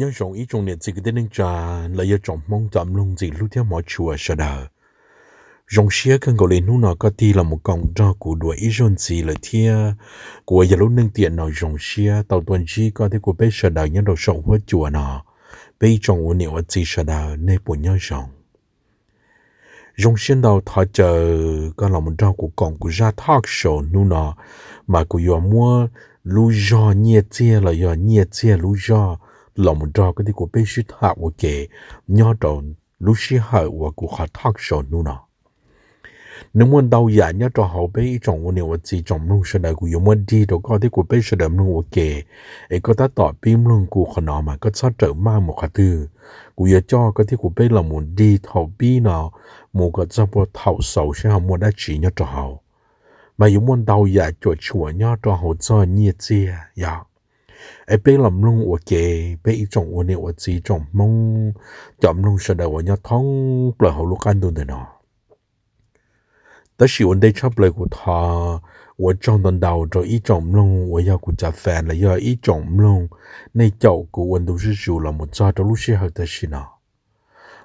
Nyob zoo ib tsoom niam txiv kwv tij neej tsa, los yog tsoom Hmoob cov mloog ntxim hlub thiab hmov tshua sawv daws. Zoo siab kawg nkaus li hnub no koj tig los mus koom nrog kuv dua ib zaug ntxiv lawm thiab. Kuv uas yog lub neej tiam no zoo siab tau tuaj ntsib koj thiab kuv peb sawv daws nyob rau saum huab cua no. Peb ib tsoom ua niam ua txiv sawv daws nej puas nyob zoo? Zoo siab ntau, thov caw koj los mus nrog kuv koom kuv zaj talk show hnub no, mas kuv yuav muab lub zog nyiaj txiag los yog nyiaj txiag lub zog los mus nrog koj thiab kuv peb sib tham ua ke nyob rau lub sij hawm uas kuv qhov talk show hnub no. Nws muaj ntau yam nyob rau hauv, peb ib tsoom ua niam ua txiv tsoom mloog sawv daws, kuv yuav muab dig rau koj thiab kuv peb sawv daws mloog ua ke. Es koj tab tom pib mloog kuv qhov no mas koj txhob rawm maj mus qhov twg. Kuv yuav coj koj thiab kuv peb los mus dig thaum pib no mus kom txog puag thaum xaus seb ho muaj dab tsi nyob rau hauv. Mas yuav muaj ntau yam cuam tshuam nyob rau hauv txog nyiaj txiag yom. Es peb los mloog ua ke, peb ib tsoom ua niam ua txiv tsoom Hmoob cov mloog sawv daws uas nyob thoob plaws hauv lub qab ntuj ntawm no. Tab sis ua ntej tshaj plaws kuv thov ua tsaug ntau ntau rau ib tsoom mloog uas yog kuv cov fan los yog ib tsoom mloog nej caum kuv ua ntu zuj zus los mus txog rau lub sij hawm tam sim no.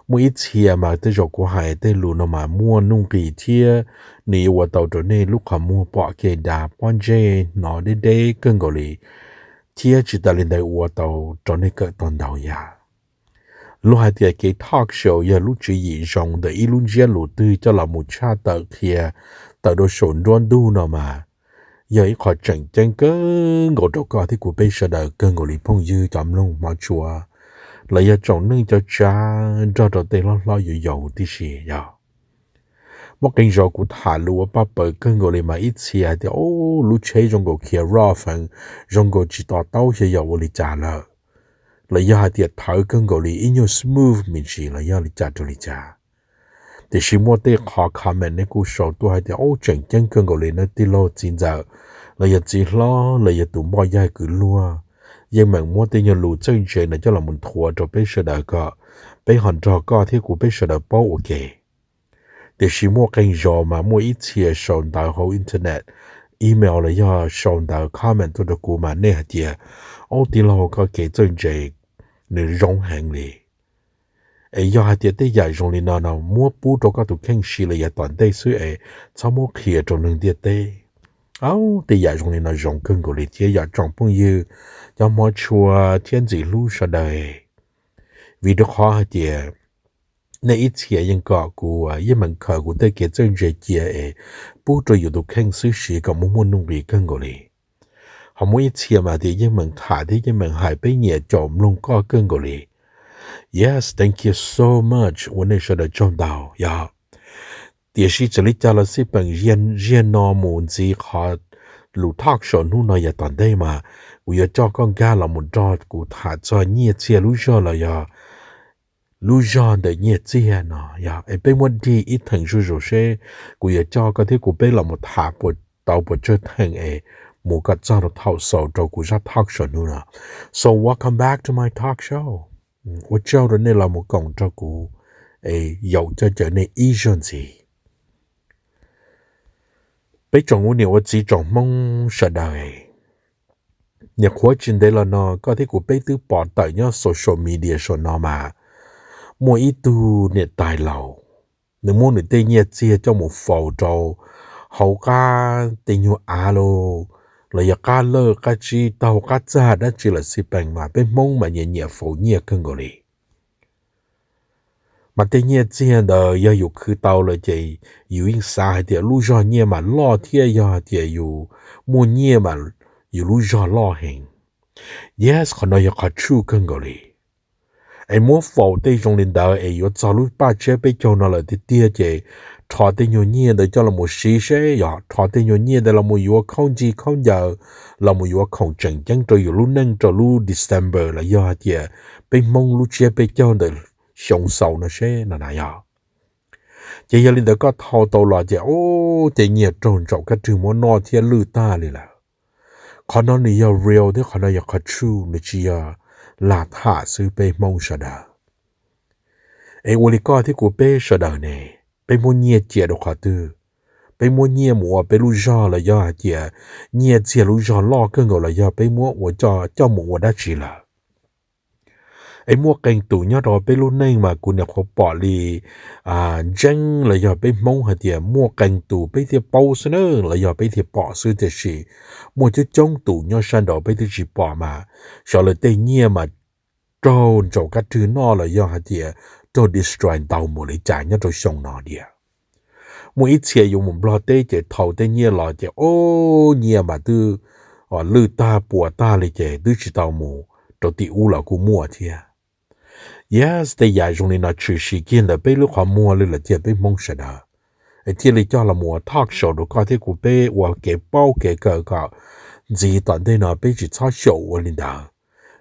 Muaj ib txhia mas tej zaum kuv hais tej lus no mas muaj nuj nqis thiab nws yuav ua tau rau nej lub qhov muag pom kev dav pob ntseg hnov deb deb kawg nkaus li, thiab tsis tas li ntawd ua tau rau nej kawm tau ntau yam. Luag hais tias kev talk show yog lub tswv yim zoo ntawm ib lub ntsiab lus twg coj los mus tshaj tawm qhia tawm rau saum nruab ntug no mas yog ib qho tseem ceeb kawg nkaus rau koj thiab kuv peb sawv daws kawg nkaus li phooj ywg cov mloog hmov tshua los yog tsoom neej cov tsav nrog rau tej hlob hlob yuav yaus tib si yog. Muaj qee zaus kuv tham lus ua paj paws kawg nkaus li mas ib txhia hais tias, o, lub tsheb zoo nkaus khiav roj feev, zoo nkaus tsis to taub xyov yog ua li cas lawm, los yog hais tias thawv kawg nkaus li ib nyuag smooth me ntsis los yog li cas rau li cas. Tiam sis muaj tej qhov comment nej kuj sau tuaj hais tias, o, tseem ceeb kawg nkaus li nawb tij laug txiv ntxawm, los yog txiv hlob los yog tus npoj yaig kwv luag, yeej meem muab tej nyuag lus txawj ntse no coj los mus nthuav rau peb sawv daws kom peb ho nrog koj thiab kuv peb sawv daws paub ua ke. Tiam sis muaj qee zaus mas muaj ib txhia sau ntawv hauv internet, email los yog sau ntawv comment tuaj rau kuv mas nej hais tias, o, tij laug koj kev txawj ntse nws zoo heev li. Es yog hais tias tej yam zoo li no no muab pub rau koj tus kheej siv los yav tom ntej xwb es txhob muab qhia rau neeg ntiaj teb. Au, tej yam zoo li no zoo kawg nkaus li thiab yom tsoom phooj ywg, cov hmov tshua thiab ntxim hlub sawv daws. Vim rau qhov hais tias nej ib txhia yeej kom kuv yeej meem khaws kuv tej kev txawj ntse cia es pub rau yus tus kheej xwb siv kom muaj muaj nuj nqis kawg nkaus li. Ho muaj ib txhia mas tias yeej meem tham thiab yeej meem hais peb nyiam caum mloog koj kawg nkaus li. Yes, thank you so much, ua nej sawv daws tsaug ntau yog. Tiam sis txawm li cas los xij peem, ziag no mus ntxiv qhov lus talk show hnub no yav tom ntej mas kuv yuav coj koj nkag los mus nrog kuv tham txog nyiaj txiag lub zog los yog lub zog ntawm nyiaj txiag no yog es peb muab dig ib theem zuj zus seb kuv yuav coj koj thiab kuv peb los mus tham puas tau puas tsawg theem es mus kom txog rau thaum xaus rau kuv zaj talk show hnub no. So welcome back to my talk show. Ua tsaug rau nej los mus koom nrog kuv es yaum coj caw nej ib zaug ntxiv. Peb tsoom ua niam ua txiv tsoom Hmoob sawv daws, nyuam qhuav tsis ntev los no koj thiab kuv peb twb pom tawm nyob social media saum no mas muaj ib tug niam tais laus, nws muab nws tej nyiaj txiag coj mus faus rau hauv qab tej nyuag av los, los yog qab lawj qab tsib taug qab txag dab tsi lawm xij peem mas peb Hmoob mas nyiam nyiam faus nyiaj kawg nkaus li. Mas tej nyiaj txiag ntawd yog yus khwv tau lawm ces yus yeej xav hais tias lub zog nyiaj mas loj thiab yog hais tias yus muaj nyiaj mas yus lub zog loj heev. Yes, qhov no yog qhov tshuj kawg nkaus li. Es muab faus tej zoo li ntawd es yuav txog lub paj tsiab peb caug no lawm tiag tiag ces rho tej nyuag nyiaj ntawd coj los mus siv seb yog rho tej nyuag nyiaj ntawd los mus yuav khaub nci khaub ncaws, los mus yuav khoom tseem ceeb rau yus lub neej rau lub December los yog hais tias peb Hmoob lub tsiab peb caug ntawm xyoo xaus no seb no na yog. Ces yog li ntawd koj thau tau los ces ub, ces nyiaj raug ntsaum kab rwg muab noj thiab lwj tag li lawm. Qhov no nws yog real thiab qhov no yog qhov true, nws tsis yog lag tham xwb peb Hmoob sawv daws. Es ua li koj thiab kuv peb sawv daws ne, peb muab nyiaj cia rau qhov twg? Peb muab nyiaj mus ua peb lub zog los yog hais tias nyiaj txiag lub zog loj kawg nkaus los yog peb muab ua coj mus ua dab tsi lawm? Es muaj qee tus nyob rau peb lub neej mas kuv nyuam qhuav pom li ntseeb los yog peb Hmoob hais tias muaj qee tus peb thiaj paub xwb na los yog peb thiaj pom xwb, tiam sis muaj coob coob tus nyob sab nraud peb twb tsis pom mas xyov lawv tej nyiaj mas raug ntsaum kab rwg noj los yog hais tias raug destroy ntau mus li cas nyob rau xyoo no diam. Muaj ib txhia yuav mus Nplog teb ces thau tej nyiaj los ces ob nyiaj mas twb lwj tag puas tag li ces twb tsis tau mus rau tim ub los kuj muaj thiab. Yes, tej yam zoo li no tshwm sim kiag ntawm peb lub qhov muag li lawm tiag peb Hmoob sawv daws. Es thiaj li coj los mus ua talk show rau koj thiab kuv peb ua kev paub kev kawm kom ntxiv tom ntej no peb tsis txhob xyaum ua li ntawd.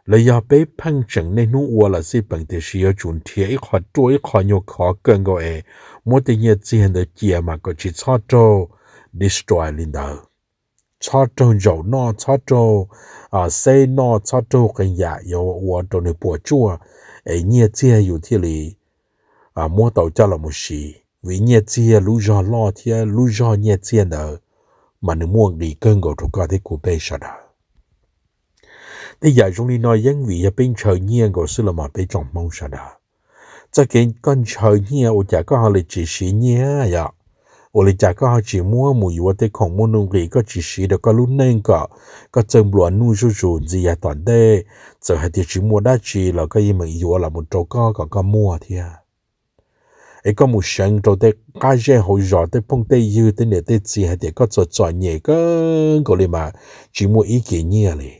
Los yog peb pheej tseem niaj hnub ua los xij peem tiam sis yuav tsum nrhiav ib qho ruaj ib qho nyuag khov kawg nkaus es muab tej nyiaj txiag ntawd cia mas kom tsis txhob raug destroy li ntawd, txhob raug ntsaum noj, txhob raug xeb noj, txhob raug qee yam yuav ua rau nws puas tsuaj, es nyiaj txiag yus thiaj li muab tau coj los mus siv, vim nyiaj txiag lub zog loj thiab lub zog nyiaj txiag ntawd mas nws muaj nqis kawg nkaus rau koj thiab kuv peb sawv daws. Tej yam zoo li no yeej vim yog peb ntshaw nyiaj nkaus xwb los mas peb tsoom Hmoob sawv daws. Txoj kev koj ntshaw nyiaj ua cas koj ho li tsis siv nyiaj yom? Ua li cas koj ho tsis muab mus yuav tej khoom muaj nuj nqis koj tsis siv rau koj lub neej kom koj txawj nplua nuj zuj zus ntxiv yav tom ntej, txawm hais tias tsis muaj dab tsi los koj yeej meem yuav los mus rau koj kom koj muaj thiab. Es koj mus seev rau tej qab zej hauv zos tej phooj tej ywg tej niam tej txiv hais tias koj txom txom nyem kawg nkaus li mas tsis muaj ib kis nyiaj li,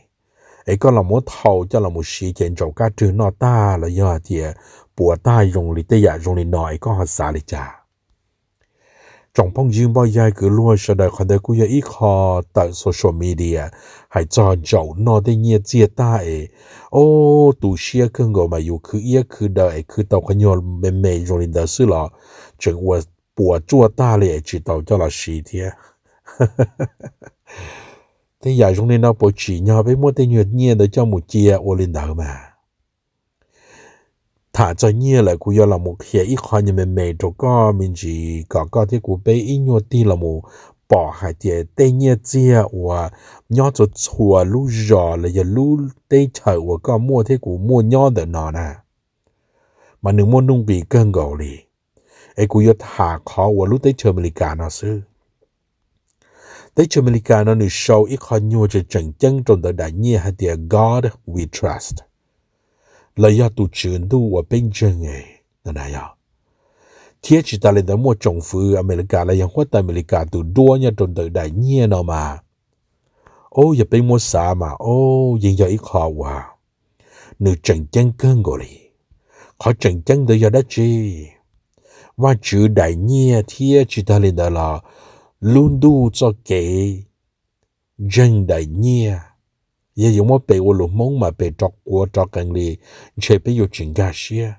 es koj los muab thau coj los mus siv ces ntsaum kab rwg noj tag los yog hais tias puas tag zoo li tej yam zoo li no es koj ho xav li cas? Tsoom phooj ywg npoj yaig kwv luag sawv daws, qhov ntawd kuj yog ib qho tawm social media hais txog ntsaum noj tej nyiaj txiag tag es, o, tu siab kawg nkaus mas yus khwv iab khwv daw es khwv tau qhov nyuag me me zoo li ntawd xwb los tseem ua puas tsuaj tag li es tsis tau coj los siv thiab. Tej yam zoo li no puas tsim nyog peb muab tej nyuag nyiaj ntawd coj mus cia ua li ntawd mas? Tham txog nyiaj lawm kuv yuav los mus qhia ib qho nyuag me me rau koj me ntsis kom koj thiab kuv peb ib nyuag tig los mus pom hais tias tej nyiaj txiag uas nyob txhua txhua lub zos los yog lub teb chaws uas koj muaj thiab kuv muaj nyob ntawm no na, mas nws muaj nuj nqis kawg nkaus li. Es kuv yuav tham qhov uas lub teb chaws Amelikas no xwb. Teb chaws Amelikas no nws sau ib qho nyuag tseem tseem ceeb rau ntawm daim nyiaj hais tias God we trust, los yog tus Tswv Ntuj uas peb ntseeg no na yog. Thiab tsis tas li ntawd muaj tsoom fwv Amelikas los yog huab tais Amelikas tus duab nyob rau ntawm daim nyiaj no mas, o, yog peb muab xav mas, o, yeej yog ib qho uas nws tseem ceeb kawg nkaus li. Qhov tseem ceeb ntawd yog dab tsi? Vajtswv daim nyiaj thiab tsis tas li ntawd los lub ntuj txoj kev ntseeg daim nyiaj, yog yuav muab pes ua lus Hmoob mas pes rov quav rov qees li, ntshe peb yuav tsis nkag siab.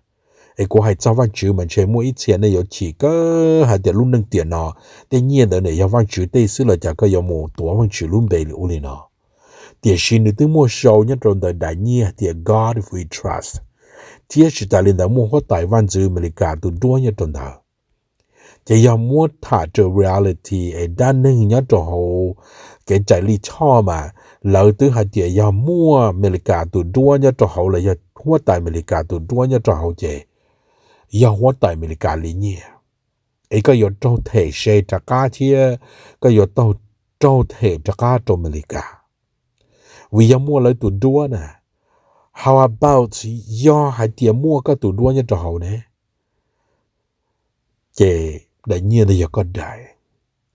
Es kuv hais txog Vajtswv mas ntshe muaj ib txhia nej yuav chim kawg hais tias lub neej tiam no tej nyiaj ntawd nws yog Vajtswv tej xwb los cas koj yuav mus tuav Vajtswv lub npe li ub li no. Tiam sis nws twb muaj sau nyob rau ntawm daim nyiaj hais tias God we trust, thiab tsis tas li ntawd muaj huab tais vaj ntxwv Amelikas tus duab nyob rau ntawd. Ces yog muab tham raws reality es dab neeg nyob rau hauv kev cai lij choj mas lawv twb hais tias yog muaj Amelikas tus duab nyob rau hauv los yog huab tais Amelikas tus duab nyob rau hauv ces yog huab tais Amelikas li nyiaj. Es koj yuav raug them se rov qab thiab koj yuav tau raug them rov qab rau Amelikas, vim yog muaj lawv tus duab na. How about yog hais tias muaj koj tus duab nyob rau hauv ne? Ces daim nyiaj ntawd yog koj daim,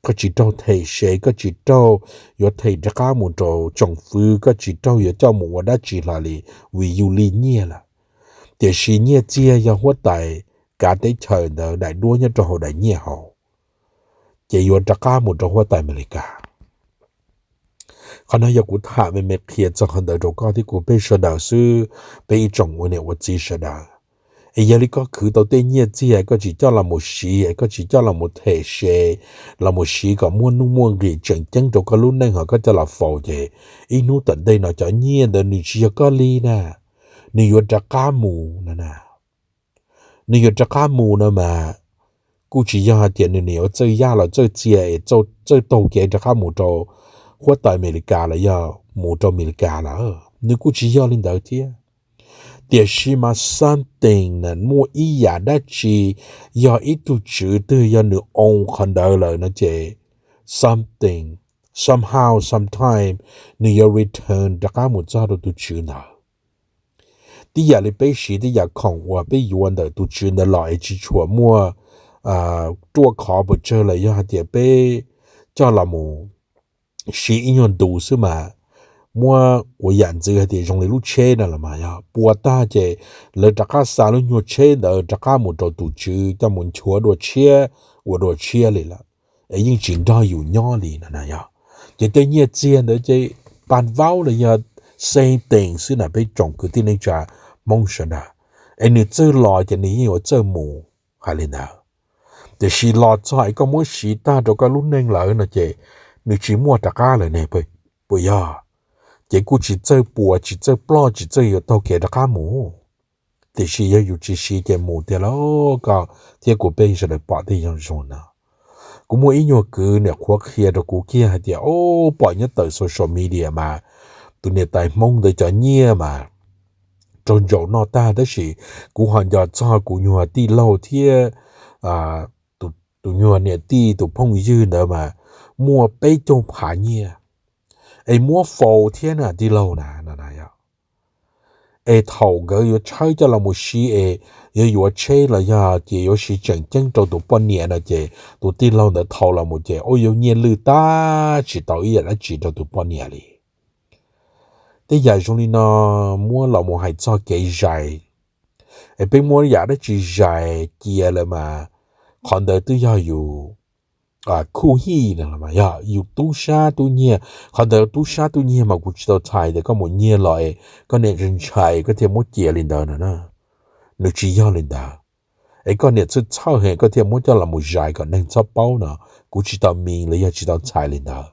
koj tsis raug them se, koj tsis raug yuav them rov qab mus rau tsoom fwv, koj tsis raug yuav coj mus ua dab tsi hlo li, vim yus li nyiaj lawm. Tiam sis nyiaj txiag yog huab tais kav teb chaws ntawd daim duab nyob rau hauv daim nyiaj hauv, ces yuav rov qab mus rau huab tais Amelikas. Qhov no yog kuv tham me me qhia txog qhov ntawd rau koj thiab kuv peb sawv daws xwb, peb ib tsoom ua niam ua txiv sawv daws. Es yog li koj khwv tau tej nyiaj txiag koj tsis coj los mus siv, koj tsis coj los mus them se, los mus siv kom muaj nuj muaj nqis tseem ceeb rau koj lub neej ho koj coj los faus ces ib hnub tom ntej no cov nyiaj ntawd nws tsis yog koj li na, nws yuav rov qab mus no na. Nws yuav rov qab mus no mas kuj tsis yog hais tias nws niam ua txawj yaj los txawj txia es txawj taug kev rov qab mus rau huab tais Amelikas los yog mus rau Amelikas lawm, nws kuj tsis yog li ntawd thiab. Tiam sis mas something na, muaj ib yam dab tsi, yog ib tug tswv twg yog nws own qhov ntawd lawm no ces something, somehow, sometime, nws yuav return rov qab mus txog rau tus tswv ntawd. Tib yam li peb siv tej yam khoom uas peb yuav ntawm tus tswv ntawd los es tsis tshua muaj ruaj khov pes tsawg los yog hais tias peb coj los mus siv ib nyuag ntu xwb mas muab ua yam ntxwv hais tias zoo li lub tsheb no los mas yog pua tag ces lawv rov qab xa lub nyuag tsheb ntawd rov qab mus rau tus tswv coj mus nchuav dua tshiab, ua dua tshiab li lawm, es yeej tsis nrog yus nyob li no na yog. Ces tej nyiaj txiag ntawd ces paj vaub los yog same thing xwb na peb tsoom kwv tij neej tsa Hmoob sawv daws, es nws txawj los ces nws yeej yuav txawj mus hais li ntawd. Tiam sis los txog es koj muab siv tag rau koj lub neej lawm no ces nws tsis muaj rov qab lawm ne, puas yog? Ces kuj tsis txawj pua, tsis txawj ploj, tsis txawj yuav taug kev rov qab mus. Tiam sis yog yus tsis siv ces mus tiag lauj, koj thiab kuv peb sawv daws pom tej yam zoo no. Kuv muaj ib nyuag kwv niam qhuav qhia rau kuv kiag hais tias, o, pom nyob tawm social media mas tus niam tais Hmoob ntawd cov nyiaj mas raug ntsaum noj tag, tab sis kuv ho nco txog kuv nyuag tij laug thiab tus nyuag niam tij tus phooj ywg ntawd mas muaj peb caug phav nyiaj, es muab faus thiab na tij laug na. Es thaum nkawd yuav tshawb coj los mus siv es yuav yuav tsheb los yog ces yuav siv tseem ceeb rau tus poj niam no ces tus tij laug ntawd thau los mus ces ua yuav nyiaj lwj tag tsis tau ib yam dab tsi rau tus poj niam li. Tej yam zoo li no muab los mus hais txog kev zais, es peb muab yam dab tsi zais cia lawm mas qhov ntawd twb yog yus khuj hij no los mas yog yus tub sab tub nyiag. Qhov ntawd tub sab tub nyiag mas kuv tsis tau txhais tias koj mus nyiag los es koj niam ntshai koj thiaj muab cia li ntawd no na. Nws tsis yog li ntawd. Es koj niam txhawj txhawj heev koj thiaj muab coj los mus zais kom neeg txhob paub no, kuv tsis tau mean los yog tsis tau txhais li ntawd.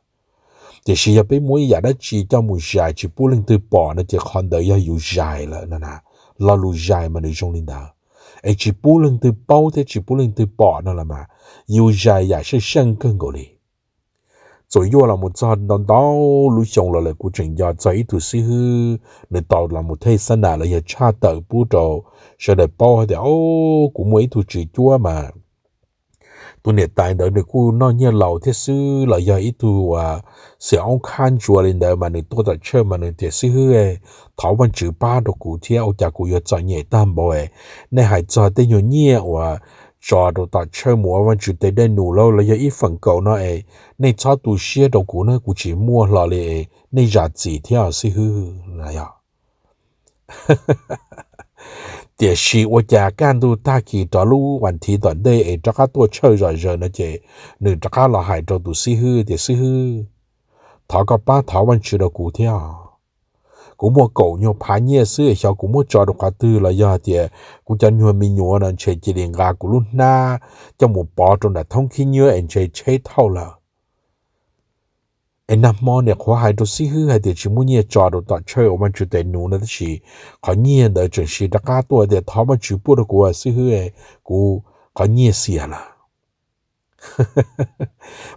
Tiam sis yog peb muab ib yam dab tsi coj mus zais tsis pub leej twg pom no ces qhov ntawd yog yus zais lawm no na. Lo lus zais mas nws zoo li ntawd, es tsis pub leej twg paub thiab tsis pub leej twg pom no los mas yus zais yam seej seej kawg nkaus li. Txuas yuaj los mus txog ntau ntau lub xyoo los lawm kuv tseem nco txog ib tug xib hwb, nws tau los mus thej xab nam los yog tshaj tawm pub rau sawv daws paub hais tias, o, kuv muaj ib tug tswv cuab mas tus niam tais ntawd nws kuj noj nyiaj laus thiab xwb los yog ib tug uas xiam oob khab ntsuav li ntawd mas nws tuaj tom church mas nws tias, xib hwb, thov Vajtswv pab rau kuv thiab ua cas kuv yuav txom nyem tag npaum. Nej hais txog tej nyuag nyiaj uas tso rau tom church mus ua Vajtswv tes dej num lauj los yog ib feem kaum no es nej txhob tu siab rau kuv na, kuv tsis muaj hlo li, nej zam txim thiab xib hwb. Tiam sis ua cas kaj ntug tag kis rov lub vas thiv tom ntej es rov qab tuaj church zom zaws no ces nws rov qab los hais rau tus xib hwb tias, xib hwb, thov koj pab thov Vajtswv rau kuv thiab. Kuv muaj kaum nyuag phav nyiaj xwb es xyov kuv muab tso rau qhov twg los yog tias kuv cov nyuag me nyuam no ntshe cia li nqa kuv lub hnab coj mus pov rau nram thoob khib nyiab es ntshe tsheb thauj lawm. Es nag hmo niam qhuav hais rau xib hwb hais tias tsis muaj nyiaj tso rau tom church ua Vajtswv tes num no tab sis qhov nyiaj ntawd tseem siv rov qab tuaj tias thov Vajtswv pub rau kuv xib hwb, kuv qhov nyiaj xiam lawm.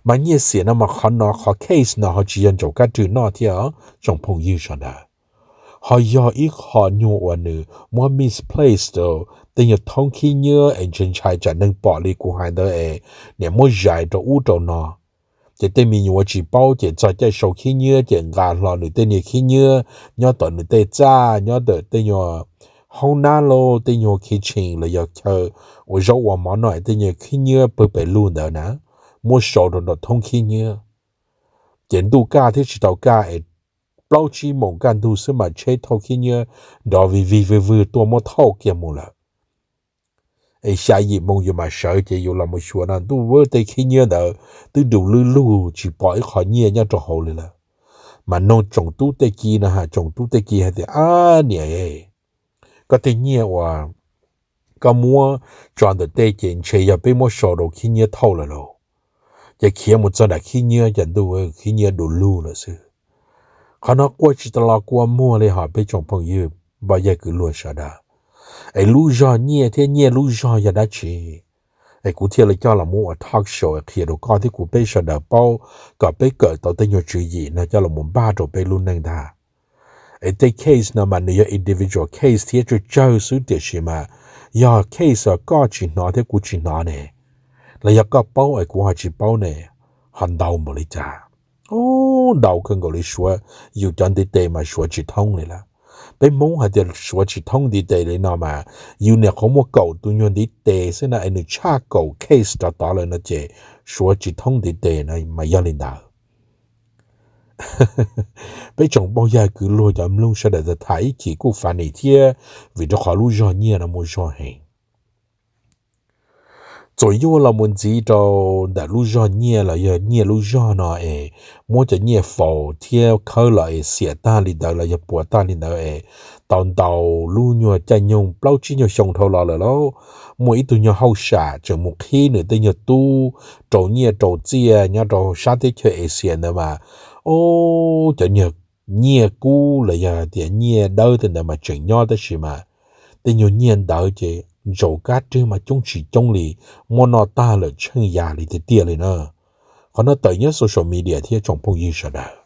Mas nyiaj xiam no mas qhov no qhov case no ho tsis yog ntsaum kab rwg noj thiab tsoom phooj ywg sawv daws. Ho yog ib qho nyuag uas nws muab misplace rau tej nyuag thoob khib nyiab es ntshai ntshai tsam neeg pom li kuv hais ntawd es niam muab zais rau ub rau no. Ces tej me nyuam tsis paub ces txog caij sau khib nyiab ces nqa hlo nws tej niag khib nyiab nyob tom nws tej txaj, nyob tom tej nyuag hoob nab lauj, tej nyuag kitchen los yog chaw ua zaub ua mov no es tej nyuag khib nyiab pawg pes lug ntawd na, muab sau rau nram thoob khib nyiab. Ces ntuj kaj thiab tsis tau kaj es plaub tsib moos kaj ntug xwb mas tsheb thauj khib nyiab nrov vig vig vwg vwg tuaj muab thauj kiag mus lawm. Es xya yim moos yus mam sawv ces yus los mus xyuas no ntuj, tej khib nyiab ntawd twb du lwb lug tsis pom ib qho nyiaj nyob rau hauv li lawm. Mas noog tsoom tub tej ki no, tsoom tub tej ki hais tias, ab niam, koj tej nyiaj uas koj muab tso ntawm tej ces ntshe yog peb muab sau rau khib nyiab thauj lawm lauj. Ces khiav mus txog nram khib nyiab ces ntuj, khib nyiab du lug lawm xwb. Qhov no quaj tsis tau los kua muag li hos peb tsoom phooj ywg npoj yaj kwv luag sawv daws. Es lub zog nyiaj thiab nyiaj lub zog yog dab tsi? Es kuv thiaj li coj los muab ua talk show es qhia rau koj thiab kuv peb sawv daws paub kom peb kawm tau tej nyuag tswv yim no coj los mus npaj rau peb lub neej ntag. Es tej case no mas nws yog individual case thiab tsawg tsawg xwb, tiam sis mas yog case uas koj tsis hnov thiab kuv tsis hnov ne, los yog koj paub es kuv ho tsis paub ne, ho ntau npaum li cas? Ntau kawg nkaus li. Suav yus cov ntiv tes mas suav tsis thoob li lawm. Peb Hmoob hais tias suav tsis thoob ntiv tes li no mas, yus niam qhuav muaj kaum tus nyuag ntiv tes xwb na es nws tshaj kaum case rov tod lawm no ces suav tsis thoob ntiv tes no mas yog li ntawd. Peb tsoom npauj yawg kwv luag cov mloog sawv daws tham ib chim kuj funny thiab, vim rau qhov lub zog nyiaj no muaj zog heev. Txuas yuaj los mus ntxiv rau ntawm lub zog nyiaj los yog nyiaj lub zog no es muab cov nyiaj faus thiab khawb los es xiam tag li ntawd los yog puas tag li ntawd es tau ntau lub nyuag caij nyoog plaub tsib nyuag xyoo dhau los lawm lauj. Muaj ib tug nyuag hauj sam tseem mus qhib nws tej nyuag tub rau nyiaj rau txiaj nyob rau sab teb chaws Asia ntawd mas, o, cov nyuag nyiaj kub los yog tias nyiaj dawb tej ntawd mas tseem nyob tab sis mas tej nyuag nyiaj ntawd ces ntsaum kab rwg mas coob tsis coob li, muab noj tag lawm tsheej yam li tiag tiag li na. Qhov no tawm nyob social media thiab tsoom phooj ywg sawv daws,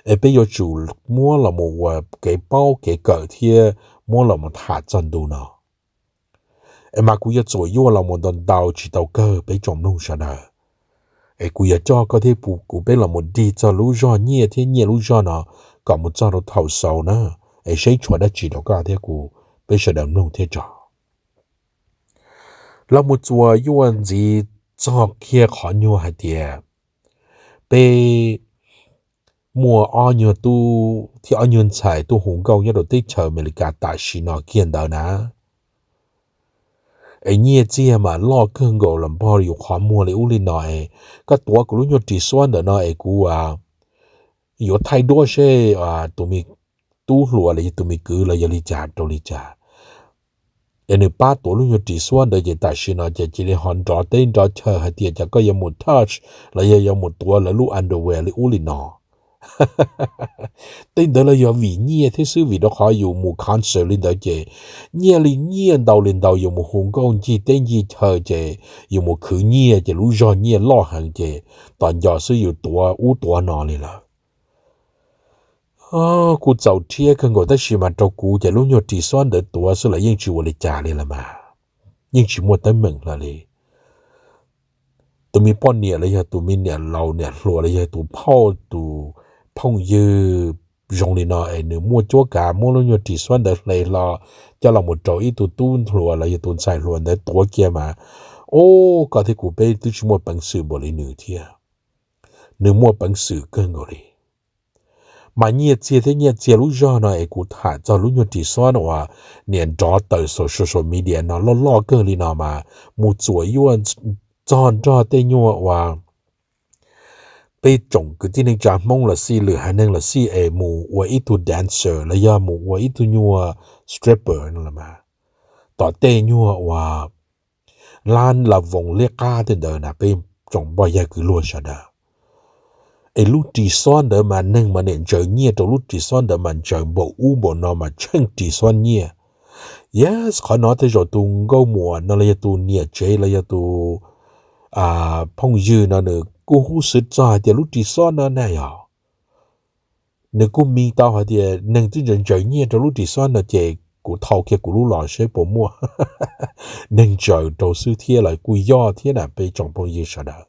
es peb yuav tsum muab los mus ua kev paub kev kawm thiab muab los mus tham txog ntu no. Es mas kuv yuav txuas yuaj los mus ntau ntau tsis tau kawg peb tsoom mloog sawv daws. Es kuv yuav coj koj thiab kuv peb los mus dig txog lub zog nyiaj thiab nyiaj lub zog no kom mus txog rau thaum xaus na, es seb tshuav dab tsi rau koj thiab kuv peb sawv daws mloog thiab tso. Los mus txuas yuaj ntxiv txog kiag qhov nyuag hais tias peb muaj ob nyuag tub thiab ob nyuag ntxhais tuaj hu nkauj nyob rau teb chaws Amelikas tam sim no kiag ntawd na. Es nyiaj txiag mas loj kawg nkaus los npog yus qhov muag li ub li no es koj tuav kuv lub nyuag ris xuab ntawm no es kuv yuav thaij duab seb tus me tub hluas los yog tus me kwv los yog li cas rau li cas. Es nws pab tuav lub nyuag ris xuab ntawd ces tam sim no ces cia li ho nrov teb nrov chaw hais tias cas koj yuav mus touch los yog yuav mus tuav lawv lub underwear li ub li no. Tej ntawd los yog vim nyiaj thiab xwb, vim rau qhov yus mus concert li ntawd ces nyiaj li nyiaj ntau li ntau, yus mus hu nkauj ncig teb ncig chaw ces yus mus khwv nyiaj ces lub zog nyiaj loj heev ces tom nco xwb yus tuav ub tuav no li lawm. Kuj txaus rhiab kawg nkaus tab sis mas rau kuv ces lub nyuag ris xuab ntawd tuav xwb los yeej tsis ua li cas li lawm mas, yeej tsis muaj teeb meem hlo li. Tus me poj niam los yog tus me niam laus niam hluas los yog tus phauj tus phooj ywg zoo li no es nws muaj cuab kav muab lub nyuag ris xuab ntawd hle hlo coj los mus rau ib tug tub hluas los yog tus ntxhais hluas ntawd tuav kiag mas, o, koj thiab kuv peb twb tsis muaj peev xwm npaum li nws thiab. Nws muaj peev xwm kawg nkaus li. Mas nyiaj txiag thiab nyiaj txiag lub zog no es kuv tham txog lub nyuag ris xuab no uas niam nrov tawm saum social media no loj loj kawg li no mas mus txuam yuaj txog nrog tej nyuag uas peb tsoom kwv tij neej tsa Hmoob los xij lwm haiv neeg los xij es mus ua ib tug dancer los yog mus ua ib tug nyuag stripper no los mas tom tej nyuag uas lab la voos liab qab tej ntawd na peb tsoom npoj yawg kwv luag sawv daws. Es lub ris xob ntawd mas neeg mas niam ntsaws nyiaj rau lub ris xob ntawd mas ntsaws npaum ub npaum no mas tsheej ris xob nyiaj. Yes, qhov no tej zaum tus nkauj muam no los yog tus niam tsev los yog tus phooj ywg no nws kuj hub xwv txog hais tias lub ris xob no na yog nws kuj mi tau hais tias neeg twb ntsaws ntsaws nyiaj rau lub ris xob no ces kuv thau kiag kuv lub los seb puas muaj neeg ntsaws rau xwb thiab los kuj yog thiab na peb tsoom phooj ywg sawv daws.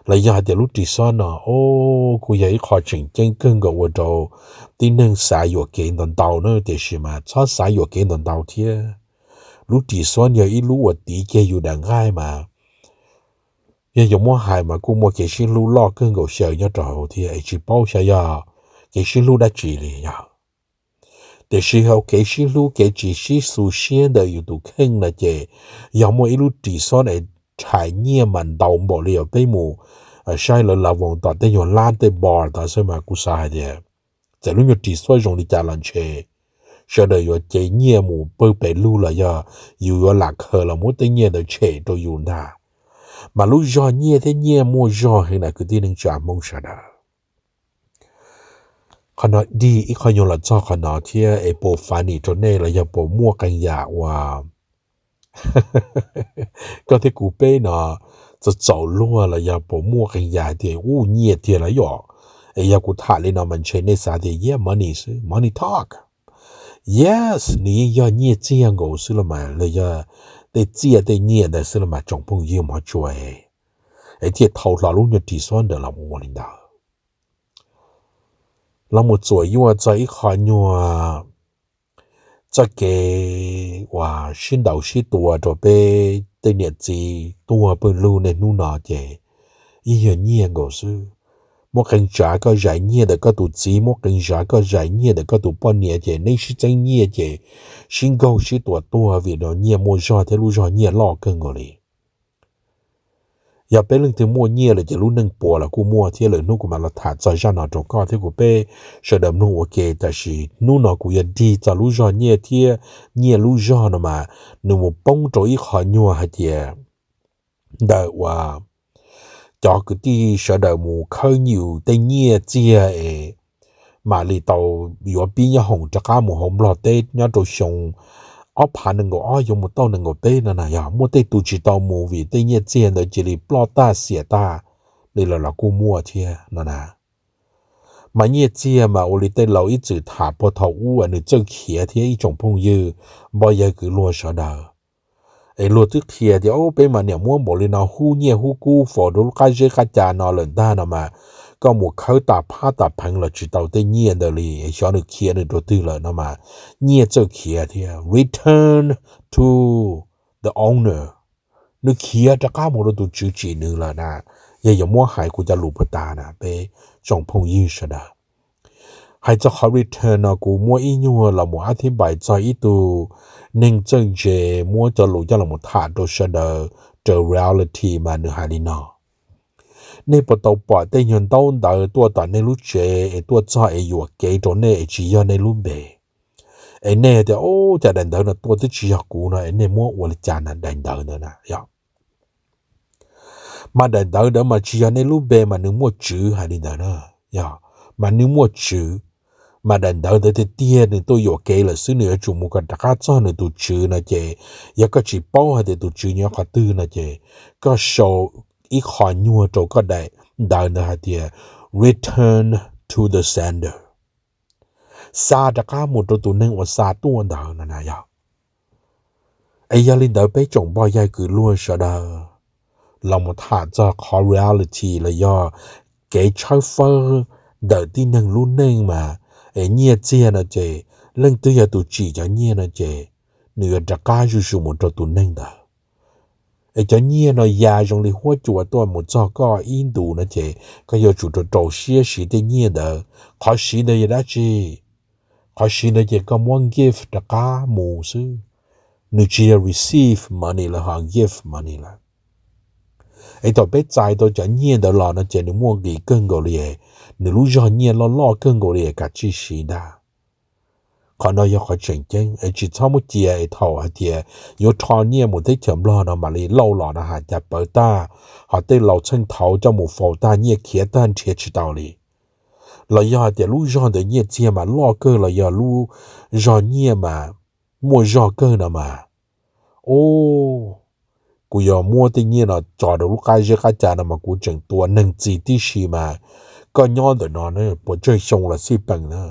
Los yog hais tias lub ris xob no, o, kuj yog ib qho tseem ceeb kawg nkaus ua rau tib neeg xav yuam kev ntau ntau na, tiam sis mas txhob xav yuam kev ntau ntau thiab. Lub ris xob yog ib lub uas tiv kiag yus daim nqaij mas yog yuav muab hais mas kuj muaj kev sib hlub loj kawg nkaus xyaw nyob rau hauv thiab es tsis paub xyov yog kev sib hlub dab tsi li yog. Tiam sis hauv kev sib hlub kev tsis sib xu siab ntawm yus tus kheej no ces yog muaj ib lub ris xob es rhais nyiaj mas ntau npaum li uas peb mus saib lawv la voos tom tej nyuag lab tej bar tod xwb mas kuv xav hais tias txawm lub nyuag ris xob zoo li cas los ntshe sawv daws yuav cev nyiaj mus pawg pes lug los yog yus yuav lam khaws los muab tej nyiaj ntawd tshem rau yus ntag. Mas lub zog nyiaj thiab nyiaj muaj zog heev na kwv tij neej tsa Hmoob sawv daws. Qhov no dig ib qho nyuag los txog qhov no thiab es puas funny rau nej los yog puas muaj qee yam uas koj thiab kuv peb no txaus txaus luag los yog puas muaj qee yam tias ub nyiaj tiag los yom, Es yog kuv tham li no mas ntshe nej xav tias, yeah, money xwb, money talk. Yes, nws yeej yog nyiaj txiag nkaus xwb los mas, los yog tej txiaj tej nyiaj ntawd xwb los mas tsoom phooj ywg mov tsuas, es thiaj thau hlo lub nyuag ris xob ntawd los mus ua li ntawd, los mus txuam yuaj txog ib qho nyuag txoj kev uas sib ntaus sib tua rau peb tej niam txiv tuag pawg lug niaj hnub no ces yeej yog nyiaj nkaus xwb. Muab qee tsav koj zais nyiaj ntawm koj tus txiv, muab qee tsav koj zais nyiaj ntawm koj tus poj niam ces neb sib txeeb nyiaj ces sib nkaug sib tua tuag vim rau nyiaj muaj zog thiab lub zog nyiaj loj kawg nkaus li. Yog peb leej twg muaj nyiaj lawm ces lub neej puas los kuj muaj thiab. Lwm hnub kuv mam los tham txog zaj no rau koj thiab kuv peb sawv daws mloog ua ke, tab sis hnub no kuv yuav dig txog lub zog nyiaj thiab nyiaj lub zog no mas nws mus poob rau ib qho nyuag hais tias ntawm uas cov kwv tij sawv daws mus khawb yus tej nyiaj txiag es mam li tau yuav pib nyob hoom rov qab mus hauv Nplog teb nyob rau xyoo ob phav nees nkaum ob yuav mus tau nees nkaum peb no na, yog muaj tej tus tsis tau mus vim tej nyiaj txiag ntawd cia li ploj tag xiam tag li lawm los kuj muaj thiab no na. Mas nyiaj txiag mas ua li tej laus ib txwm tham puag thaum ub nws txawj khiav thiab ib tsoom phooj ywg, npoj yawg kwv luag sawv daws. Es luag twb qhia tias, o, peb mas niam muab npaum li no hub nyiaj hub kub faus rau lub qab zeb qab ca no lawm ntag no mas, koj mus khawb tas phab tas pheev los tsis tau tej nyiaj ntawd li, xyov nws khiav nws rau twg lawm no mas, nyiaj txawj khiav thiab. Return to the owner, nws khiav rov qab mus rau tus tswv tsim nws lawm na. Yog yuav muab hais kuv cov lus puag ta na peb tsoom phooj ywg sawv daws, hais txog qhov return no kuv muab ib nyuag los mus ab thib npais txog ib tug neeg txawj ntse muab cov lus coj los mus tham rau sawv daws raws reality mas nws hais li no: Nej puas tau pom tej nyuag ntaub ntawv tuaj tom nej lub tsev es tuaj txog es yuam kev rau nej es tsis yog nej lub npe? Es nej tias, o, cas daim ntawv no tuaj twb tsis yog kuv no es nej muab ua li cas na daim ntawv ntawd na, yog? Mas daim ntawv ntawd mas tsis yog nej lub npe mas nws muaj tswv hais li ntawd na, yog, mas nws muaj tswv. Mas daim ntawv ntawd tiag tiag nws tuaj yuam kev lawm xwb, nws yuav tsum mus kom rov qab txog nws tus tswv no ces, yog koj tsis paub hais tias tus tswv nyob qhov twg no ces, koj sau ib qho nyuag rau koj daim ntawv ntawd hais tias return to the sender, xa rov qab mus rau tus neeg uas xa tuaj ntawd no na, yog. Es yog li ntawd peb tsoom npoj yawg kwv luag sawv daws, los mus tham txog qhov reality los yog kev tshawb fawb ntawm tib neeg lub neej mas, es nyiaj txiag no ces, leej twg yog tus tsim cov nyiaj no ces, nws yuav rov qab zuj zus mus rau tus neeg ntawd. Es cov nyiaj no ya zoo li huab cua tuaj mus txog koj ib ntus no ces koj yuav tsum rau rau siab siv tej nyiaj ntawd. Qhov siv ntawd yog dab tsi? Qhov siv ntawd ces koj muab give rov qab mus xwb. Nws tsis yog receive money lawm ho give money lawm. Es thaum peb txais tau cov nyiaj ntawd los no ces nws muaj nqis kawg nkaus li, nws lub zog nyiaj loj loj kawg nkaus li, kav tsij siv ntag. Qhov no yog qhov tseem ceeb es tsis txhob muab cia es thaum hais tias yuav rho nyiaj mus teb chaws Nplog no mam li lauj los no has cas pawv tag, ho tej laus txheej thaud coj mus faus tag nyiaj khiav tag nrhiav tsis tau li. Los yog hais tias lub zog ntawd nyiaj txiag mas loj kawg los yog lub zog nyiaj mas muaj zog kawg no mas, o, kuv yuav muab tej nyiaj no tso rau lub qab zeb qab ca no mas kuv tseem tua neeg txi tib si mas, koj nyob ntawm no puas tsawg xyoo los xij peem na.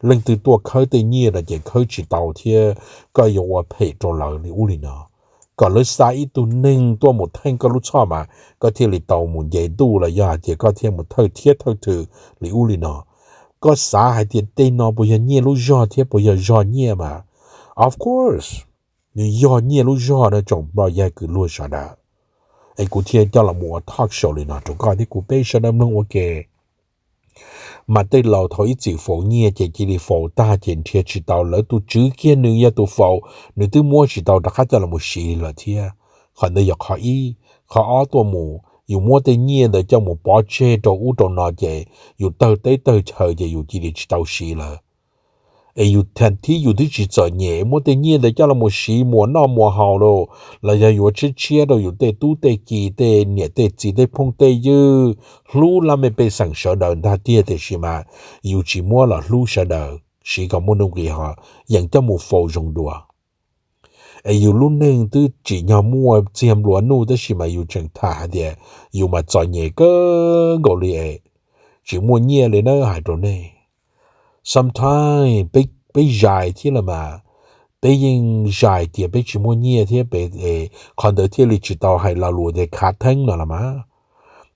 Leej twg tuaj khawb tej nyiaj no ces khawb tsis tau thiab koj yuav ua phem rau lawv li ub li no. Kom lawv xa ib tug neeg tuaj mus theej koj lub txhoj mas koj thiaj li tau mus nce ntuj los yog hais tias koj thiaj mus thawj thiab thawj thwm li ub li no. Koj xav hais tias tej no puas yog nyiaj lub zog thiab puas yog zog nyiaj mas, of course, nws yog nyiaj lub zog na tsoom npoj yawg kwv luag sawv daws. Es kuv thiaj coj los mus ua talk show li no rau koj thiab kuv peb sawv daws mloog ua ke. Mas tej laus thaum ib txwm faus nyiaj ces cia li faus tag ces nrhiav tsis tau, lawv tus tswv kiag nws yog tus faus, nws twb muab tsis tau rov qab coj los mus siv lawm thiab. Qhov ntawd yog qhov ib. Qhov ob tuaj mus yus muab tej nyiaj ntawd coj mus pov tseg rau ub rau no ces yus tawg teb tawg chaw ces yus cia li tsis tau siv lawm. Es yus thaum thib yus twb tsis txom nyem muab tej nyiaj ntawd coj los mus siv muas noj muas haus los, los yog yuav tshiab tshiab rau yus tej tub tej ki tej niam tej txiv tej phooj tej ywg, hlub laj mej pej xeem sawv daws ntag tiag, tiam sis mas yus tsis muab los hlub sawv daws, siv kom muaj nuj nqis ho yeem coj mus faus zoo dua. Es yus lub neej twb tsim nyog muaj txiag nplua nuj tab sis mas yus tseem tham hais tias yus mas txom nyem kawg nkaus li es tsis muaj nyiaj li na hais rau nej. Sometimes peb zais thiab los mas, peb yeej zais tias peb tsis muaj nyiaj thiab peb, qhov ntawd thiaj li tsis tau hais lo lus tias khav theeb no los mas.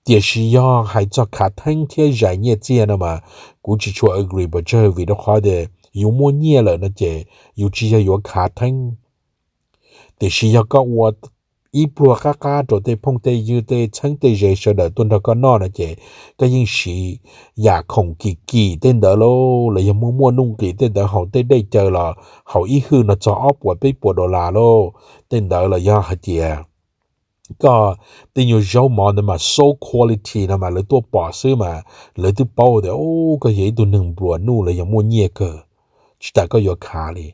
Tiam sis yog hais txog khav theeb thiab zais nyiaj txiag no mas, kuv tsis tshua agree pes tsawg vim rau qhov tias yus muaj nyiaj lawm no ces yus tsis yog yuav khav theeb. Tiam sis yog koj ua ib pluag qab qab rau tej phooj tej ywg tej txheeb tej ze sawv daws tuaj nrog koj noj no ces koj yeej siv yam khoom kim kim tej ntawd lauj, los yog muaj muaj nuj nqis tej ntawd haus tej dej cawv los haus ib hwj no txog ob puas peb puas dollar lauj. Tej ntawd los yog hais tias koj tej nyuag zaub mov ntawd mas so quality no mas lawv tuaj pom xwb mas lawv twb paub tias koj yog ib tug neeg nplua nuj los yog muaj nyiaj kawg, tsis tas koj yuav khav li.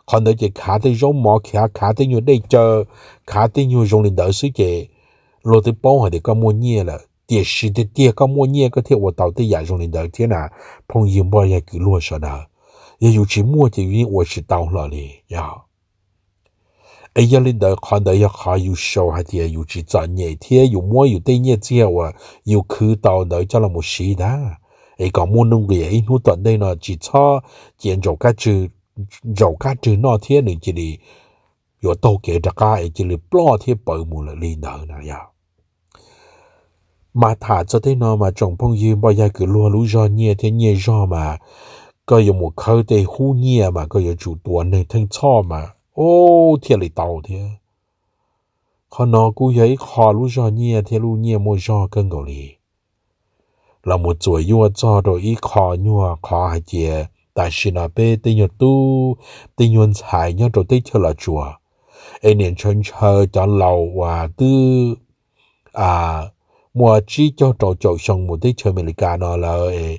Qhov ntawd ces khav tej zaub mov, khav khav tej nyuag dej cawv, khav tej nyuag zoo li ntawd xwb ces luag twb paub hais tias koj muaj nyiaj lawm. Tiam sis tiag tiag koj muaj nyiaj koj thiaj ua tau tej yam zoo li ntawd thiab na, phooj ywg npoj yag kwv luag sawv daws. Yog yus tsis muaj ces yus yeej ua tsis tau hlo li os. Es yog li ntawd qhov ntawd yog qhov yus show hais tias yus tsis txom nyem thiab yus muab yus tej nyiaj txiag uas yus khwv tau ntawd coj los mus siv ntag, es kom muaj nuj nqis ib hnub tom ntej no tsis txhob cia ntsaum kab tsw, ntsaum kab tsw noj thiab nws cia li yuav taug kev rov qab es cia li ploj thiab pawv mus lawm li ntawd na yog. Mas tham txog tej no mas tsoom phooj ywg npoj yag kwv luag, lub zog nyiaj thiab nyiaj zog mas koj yuav mus khawb tej hub nyiaj mas koj yuav tsum tua neeg theej txhoj mas, o, thiaj li tau thiab. Qhov no kuj yog ib qho lub zog nyiaj thiab lub nyiaj muaj zog kawg nkaus li. Los mus txuas yuaj txog rau ib qho nyuag qhov hais tias tam sim no peb tej nyuag tub tej nyuag ntxhais nyob rau teb chaws Los Tsuas, es niam ntshaw ntshaw cov laus uas twb muaj tsib caug rau caum xyoo mus teb chaws Amelikas no lawm,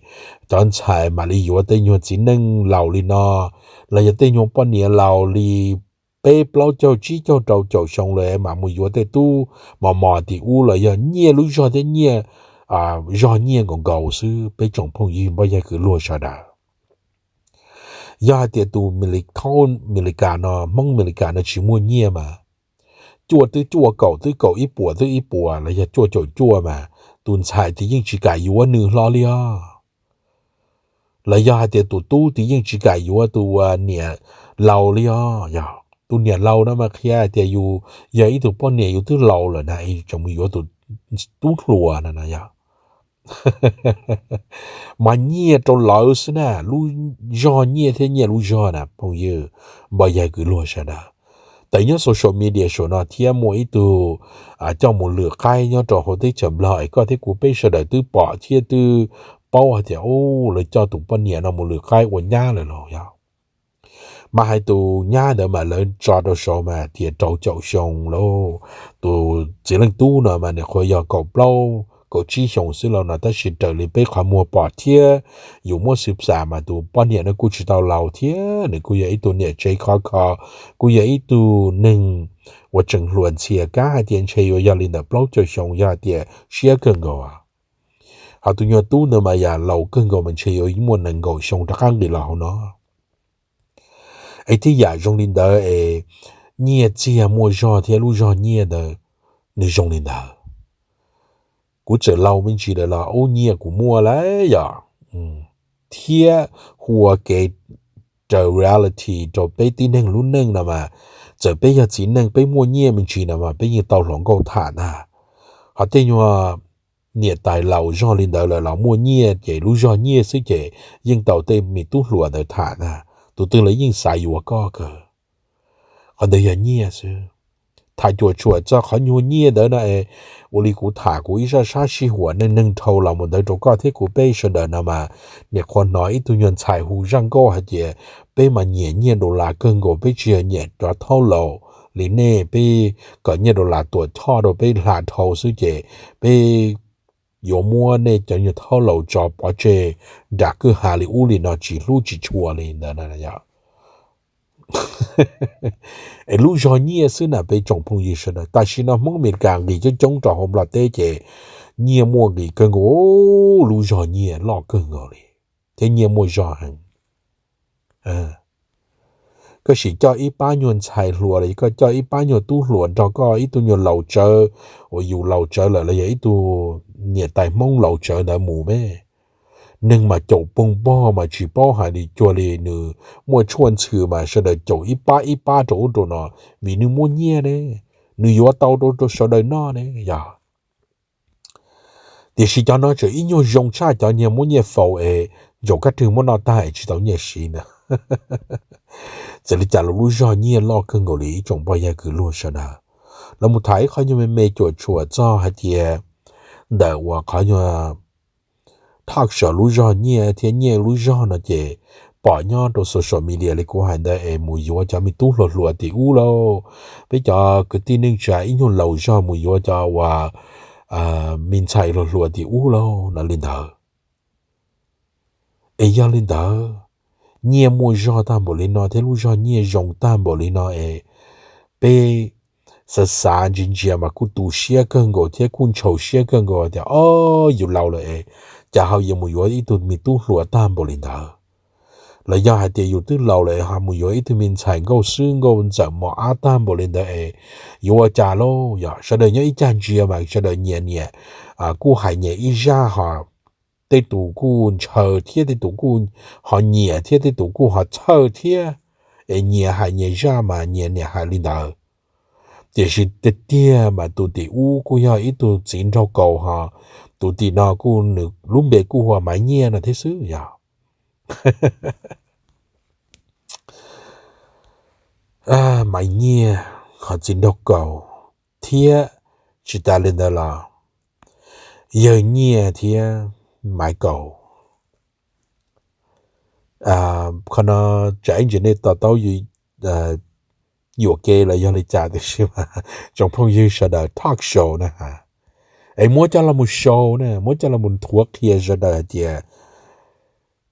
cov ntxhais mam li yuav tej nyuag txiv neej laus li no, los yog tej nyuag poj niam laus li peb plaub caug tsib caug rau caum xyoo lawm mam mus yuav tej tub mos mos tim ub los yog nyiaj lub zog thiab nyiaj zog nyiaj nkaus nkaus xwb peb tsoom phooj ywg npoj yag kwv luag sawv daws. Yog hais tias tus Amelikas no, Hmoob Amelikas no tsis muaj nyiaj mas cuaj twb cuaj, kaum twb kaum, ib puas twb ib puas los yog cuaj caum cuaj mas tus ntxhais twb yeej tsis kam yuav nws hlo li os. Los yog hais tias tus tub twb yeej tsis kam yuav tus niam laus li os. Yog tus niam laus no mas qhia hais tias yus yog ib tug poj niam yus twb laus lawm na es tseem mus yuav tus tub hluas no na yog mas nyiaj rau lawv xwb na, lub zog nyiaj thiab nyiaj lub zog na phooj ywg npoj yag kwv luag sawv daws. Tawm nyob social media saum no thiab muaj ib tug coj mus lwm qaib nyob rau hauv teb chaws Nplog es koj thiab kuv peb sawv daws twb pom thiab twb paub hais tias, u, lawv coj tus poj niam no mus lwm qaib ua nyab lawm los yog. Mas hais tus nyab ntawd mas lawv tso rau saud mas tias rau caum xyoo lauj, tus txiv leej tub no mas nws qhuav yog kaum plaub kaum tsib xyoo xwb los no tab sis raws li peb qhov muag pom thiab yus muab xwm xam mas tus poj niam no kuj tsis tau laus thiab nws kuj yog ib tug niam tsev khov kho, kuj yog ib tug neeg uas tseem hluas ntxhias, kav hais tias ntshe yuav yog li ntawm plaub caug xyoo yog hais tias siab kawg nkaus. Ho tus nyuag tub ntawd mas yam laus kawg nkaus mas ntshe yuav muaj nees nkaum xyoo rov qab nqis los hauv no. Es tej yam zoo li ntawd es nyiaj txiag muaj zog thiab lub zog nyiaj ntawd nws zoo li ntawd. Kuv txawm laus me ntsis lawm los ub nyiaj kuv muaj lawm yom, thiab hu ua kev raws reality rau peb tib neeg lub neej no mas, txawm peb yog txiv neej peb muaj nyiaj me ntsis no mas peb yeej tau hluas nkauj tham ntag. Ho tej nyuag niam tais laus zog li ntawd lawm los muaj nyiaj ces lub zog nyiaj xwb ces yeej tau tej me tub hluas ntawd tham ntag, tus twg los yeej xav yuav koj kawg. Qhov ntawd yog nyiaj xwb. Tham cuam tshuam txog qhov nyuag nyiaj ntawd no es ua li kuv tham kuv ib zaj sab sij huam neej neeg dhau los mus ntawd rau koj thiab kuv peb sawv daws no mas, nim qhuav hnov ib tug nyuag ntxhais hu zaj nkauj hais tias peb mas nyiam nyiaj dollar kawg nkaus, peb tsis yog nyiam cov thaub laus li nej, peb kom nyiaj dollar tuam choj rau peb hla dhau xwb ces peb yuav muab nej cov nyuag thaub laus tso pov tseg nram kwj ha li ub li no tsis hlub tsis tshua li ntawd na yom. Es lub zog nyiaj xwb na peb tsoom phooj ywg sawv daws, tam sim no Hmoob Amelikas nqis coob coob rau hauv Nplog teb ces nyiaj muaj nqis kawg nkaus, lub zog nyiaj loj kawg nkaus li thiab nyiaj muaj zog heev. Koj sim coj ib pab nyuag ntxhais hluas los koj coj ib pab nyuag tub hluas nrog koj ib tug nyuag laus tsawv uas yus laus tsawv lawm los yog ib tug niam tais Hmoob laus tsawv ntawd mus me, Neeg mas caum poog npog mas tsis paub hais li cuag li nws muaj tshuaj ntxhw mas sawv daws caum ib pab ib pab rau ub rau no, vim nws muaj nyiaj ne, nws yuav tau rau rau sawv daws noj ne yog. Tiam sis cov no tseem ib nyuag zoo tshaj cov niag muab nyiaj faus es ntsaum kab rwg muab noj tag es tsis tau nyiaj siv ntag. Txawm li cas los lub zog nyiaj loj kawg nkaus li ib tsoom pog yawg kwv luag sawv daws. Los mus tham ib qhov nyuag me me cuam tshuam txog hais tias ntawm uas qhov nyuag talk show lub zog nyiaj thiab nyiaj lub zog no ces pom nyob rau social media li kuv hais ntawd es mus yuav cov me tub hluas hluas tim ub lauj. Peb cov kwv tij neej tsa ib nyuag laus zog mus yuav cov uas me ntxhais hluas hluas tim ub lauj no li ntawd. Es yog li ntawd, nyiaj muaj zog tag npaum li no thiab lub zog nyiaj zoo tag npaum li no es peb xav xav ntsia ntsia mas kuj tu siab kawg nkaus thiab kuj ntshaus siab kawg nkaus tias, o, yus laus lawm es cas ho yuav mus yuav ib tug me tub hluas tag npaum li ntawd. Los yog hais tias yus twb laus lawm ho mus yuav ib tug me ntxhais nkauj xwb nkauj ntxawm mos ab tag npaum li ntawd es yuav ua cas lauj? Yog sawv daws nyob ib cag ntsia mas sawv daws nyias nyias kuj hais nyias ib zaj ho, tej tus kuj ntshaw thiab tej tus kuj ho nyiam thiab tej tus kuj ho txhawj thiab. Es nyias hais nyias zaj mas nyias nyias hais li ntawd. Tiam sis tiag tiag mas tus tim ub kuj yog ib tug txiv nraug kaus ho, tus tim no kuj nws lub npe kuj hu ua Maiv Nyiaj no thiab xwb yog. Maiv Nyiaj ho txiv nraug kaus thiab tsis tas li ntawd los yawg Nyiaj thiab Maiv Kaus. Qhov no tsam ib ntsis nej to taub yuam kev los yog li cas tiam sis mas tsoom phooj ywg sawv daws talk show na ha, es muab coj los mus show na, muab coj los mus nthuav qhia sawv daws hais tias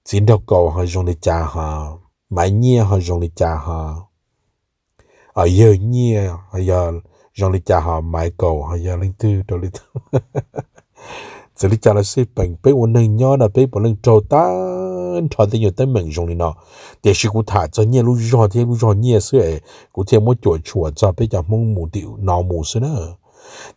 txiv nraug kaus ho zoo li cas ho, Maiv Nyiaj ho zoo li cas ho, yawg Nyiaj ho yog zoo li cas ho, Maiv Kaus ho yog leej twg rau li. Txawm li cas los xij peem peb ua neeg nyob no peb puav leej raug tag nrho tej nyuag teeb meem zoo li no. Tiam sis kuv tham txog nyiaj lub zog thiab lub zog nyiaj xwb es kuv thiaj muab cuam tshuam txog peb cov Hmoob mus tim no mus xwb na.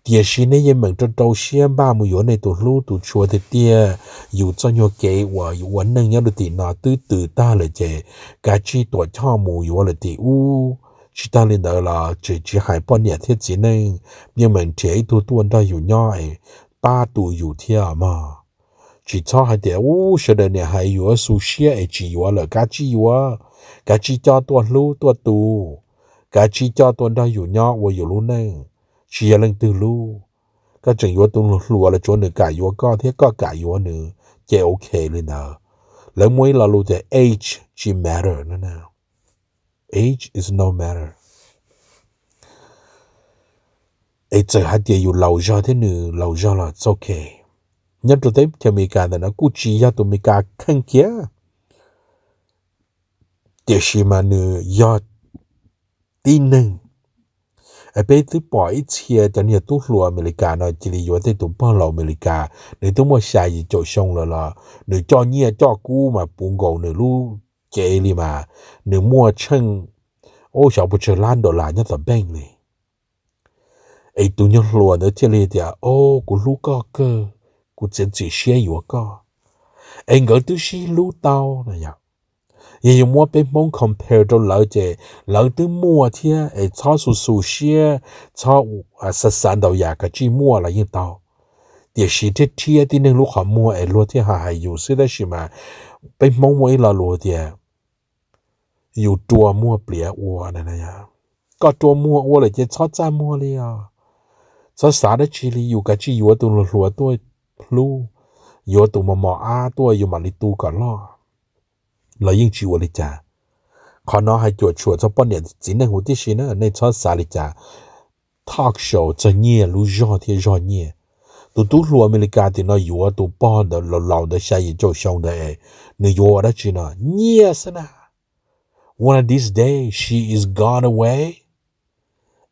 Tiam sis nej yeej meem rau rau siab npaj mus yuav nej tus hlub tus tshua tiag tiag, yus txoj nyuag kev uas yus ua neej nyob rau tim no twb tws tag lawm ces kav tsij tuam choj mus yuav lawm tim ub. Tsis tag li ntawd los tseem tsis hais poj niam thiab txiv neej, yeej meem nrhiav ib tug tuaj nrog yus nyob es pab tu yus thiab mog. Tsis txhob hais tias ub sawv daws niam hais yuav xu siab es tsis yuav lawm, kav tsij yuav, kav tsij coj tuaj hlub tuaj tu, kav tsij coj tuaj nrog yus nyob ua yus lub neej, tsis yog leej twg hlub. Koj tseem yuav tus hluas los tsuav nws kam yuav koj thiab koj kam yuav nws ces ok li ntawd. Lawv muaj ib lo lus tias age tsis matter no, age is no matter. Es txawm hais tias yus laus zog thiab nws laus zog los it's ok. Nyob rau teb chaws Amelikas ntawm no kuj tsis yog tus Amelikas kheej kiag, tiam sis mas nws yog tib neeg. Peb twb pom ib txhia cov niag tub hluas Amelikas no cia li yuav tej tus pog laus Amelikas, nws twb muaj xya yim caum xyoo lawm los nws coj nyiaj coj kub mas puv nkaus nws lub cev li mas, nws muaj tsheej, ub, xyov puas tsawg lab dollar nyob tom bank li. Es tus nyuag hluas ntawd thiaj li tias, o, kuv hlub koj kawg, kuv txiav txim siab yuav koj. Es nkawd twb sib hlub tau no yog. Yog yuav muab peb Hmoob compare rau lawv ces lawv twb muaj thiab es txhob xu xu siab, txhob xav xav ntau yam, kav tsij muaj los yeej tau. Tiam sis thiab rhiab tib neeg lub qhov muag es luag thiaj hais hais yus xwb tab sis mas peb Hmoob muaj ib lo lus tias yus rua muag pliav ua. Koj rua muag ua lawm ces txhob txaj muag li os. Txhob xav dab tsi li, yus kav tsij yuav tus hluas hluas tuaj hlub, yuav tus mos mos ab tuaj yus mam li tu kom loj los yeej tsis ua li cas. Qhov no hais cuam tshuam txog poj niam txiv neej huv tib si na, nej txhob xav li cas. Talk show txog nyiaj lub zog thiab zog nyiaj. Tus tub hluas Amelikas tim no yuav tus pog ntawd laus laus ntawd xya yim caum xyoo ntawd es nws yuav ua dab tsi no? Nyiaj xwb na. One of these days she is gone away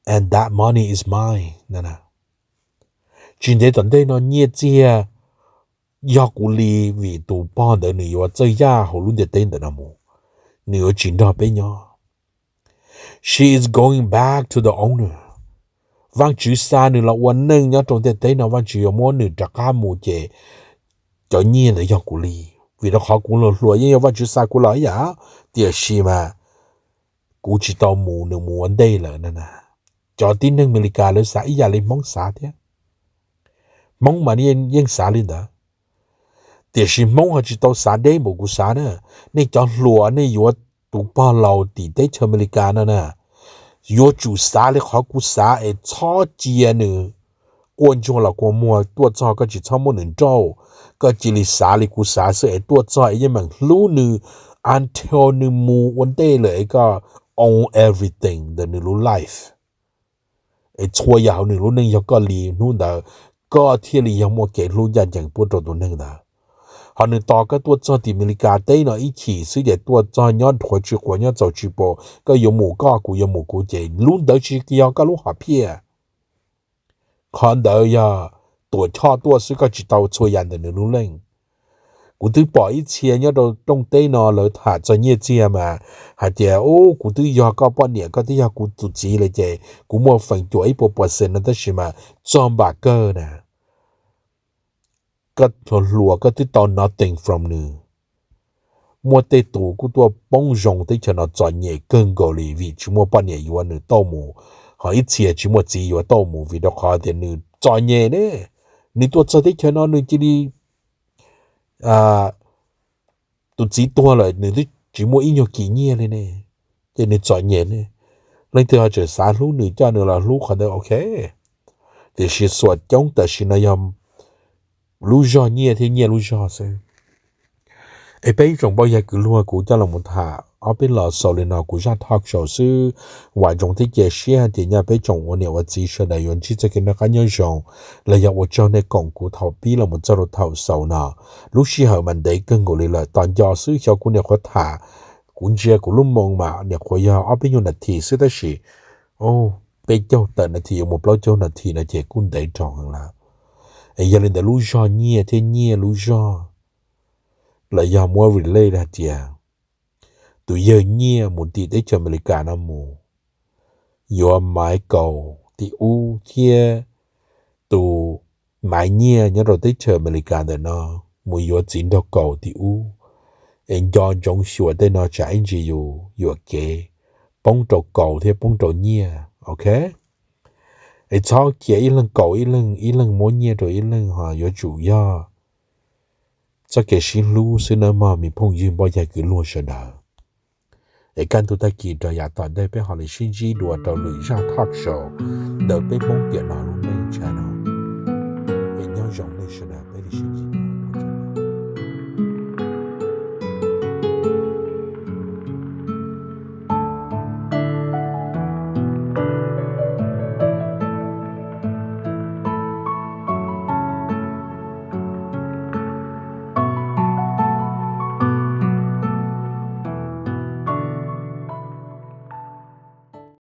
and that money is mine. Tsis ntev tom ntej no nyiaj txiag yog kuv li, vim tus pog ntawd nws yuav txawj yaj hauv lub ntiaj teb ntawm no mus, nws yuav tsis nrog peb nyob. She is going back to the owner. Vaajtswv xa nws los ua neej nyob rau ntiaj teb no, Vaajtswv yuav muab nws rov qab mus ces cov nyiaj ntawd yog kuv li. Vim rau qhov kuv hluas hluas yeej yog Vajtswv xa kuv los ib yam, tiam sis mas kuv tsis tau mus, nws mus ua ntej lawm na. Cov tib neeg Amelikas lawv xav ib yam li Hmoob xav thiab, Hmoob mas yeej xav li ntawd, tiam sis Hmoob ho tsis tau xav deb npaum kuv xav na. Nej cov hluas nej yuav tus pog laus tim teb chaws Amelikas no na, yuav tsum xav li qhov kuv xav es txhob cia nws quaj ntsuag los kua muag tuaj txog, koj tsis txhob muab nws nrauj, koj cia li xav li kuv xav xwb es tuaj txog es yeej meem hlub nws until nws mus ua ntej lawm es koj own everything ntawm nws lub life, es txhua yam hauv nws lub neej yog koj li, hnub ntawd koj thiaj li yog muaj kev hlub ncaj ncees pub rau tus neeg ntawd. Ho nws tos koj tuaj txog tim Amelikas teb no ib chim xwb ces tuaj txog nyob dhuav tsis quav nyob txaus tsis pom, koj yuav mus koj, kuv yuav mus kuv, ces lub ntawd tsis yog koj lub hom phiaj. Qhov ntawd yog tuam choj tuaj xwb, koj tsis tau txhua yam ntawm nws lub neej. Kuv twb pom ib txhia nyob rau rooj teb no lawv tham txog nyiaj txiag mas hais tias, u, kuv twb yog koj poj niam, koj twb yog kuv tus txiv lawm ces kuv muaj feem cuam ib puas percent no, tab sis mas txog npam kawg na, koj hluas hluas koj twb tau nothing from nws. Muaj tej tus kuj tuaj poob zoo teb chaws no txom nyem kawg nkaus li vim tsis muaj poj niam yuav nws tau mus, ho ib txhia tsis muaj txiv yuav tau mus vim rau qhov tias nws txom nyem ne. Nws tuaj txog teb chaws no nws cia li, tus txiv tuag lawm nws twb tsis muaj ib nyuag kis nyiaj li ne, ces nws txom nyem ne. Leej twg ho tseem xav hlub nws coj nws los hlub qhov ntawd ok, tiam sis xuam coob tam sim no yog lub zog nyiaj thiab nyiaj lub zog xwb. Es peb ib tsoom npauj yag kwv luag, kuv coj los mus tham ob peb los xaus li no kuv zaj talk show xwb. Vam ntsoov thiab cia siab hais tias nyaj peb tsoom ua niam ua txiv sawv daws yuav ntsib txoj kev noj qab nyob zoo, los yog ua tsaug nej koom kuv thaum pib los mus txog rau thaum xaus no. Lub sij hawm mas ntev kawg nkaus li lawm, tos nco xwb, xyov kuv niam qhuav tham, kuv ntsia kuv lub moo mas niam qhuav yog ob peb nyuag nas this xwb tab sis peb caug tawm nas this yuav mus plaub caug nas this no ces kuj ntev dhau heev lawm. Es yog li ntawd lub zog nyiaj thiab nyiaj lub zog, los yog muab relate hais tias tus yawg nyiaj mus tim teb chaws Amelikas no mus yuav maiv kaus tim ub thiab tus maiv nyiaj nyob rau teb chaws Amelikas ntawm no mus yuav txiv nraug kaus tim ub. Es nco ntsoov xyuas tej no tsam ib ntsis yus yuam kev poob rau kaus thiab poob rau nyiaj, ok? Es txhob cia ib leeg kaus ib leeg, ib leeg muab nyiaj rau ib leeg, ho yuav tsum yog txoj kev sib hlub xwb nawb mog me phooj ywg npauj yag kwv luag sawv daws. Es kaj ntug tag kis rau yav tom ntej peb ho li sib ntsib dua rau lwm zaj talk show ntawm peb Hmoob tiam no lub neej tshaj no. Es nyob zoo nej sawv daws.